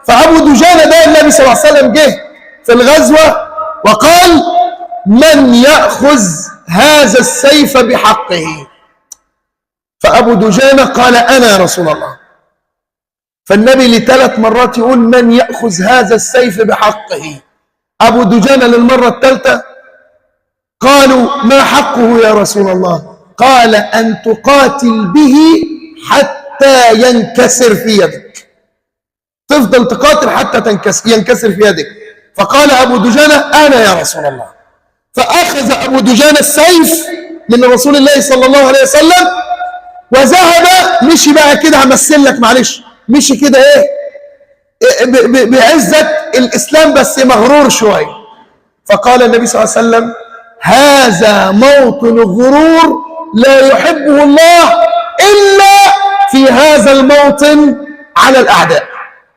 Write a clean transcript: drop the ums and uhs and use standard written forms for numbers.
فأبو دجانة ده النبي صلى الله عليه وسلم جه في الغزوة وقال: من يأخذ هذا السيف بحقه؟ فأبو دجانة قال: أنا يا رسول الله. فالنبي لثلاث مرات يقول: من يأخذ هذا السيف بحقه؟ أبو دجانة للمرة الثالثة قالوا: ما حقه يا رسول الله؟ قال: أن تقاتل به حتى ينكسر في يدك، تفضل تقاتل حتى ينكسر في يدك. فقال أبو دجانة: أنا يا رسول الله. فأخذ أبو دجانة السيف من رسول الله صلى الله عليه وسلم وذهب، مشي بقى كده، همثل لك معلش، مشي كده ايه بعزة الإسلام بس مغرور شوية. فقال النبي صلى الله عليه وسلم: هذا موطن الغرور لا يحبه الله إلا في هذا الموطن على الأعداء.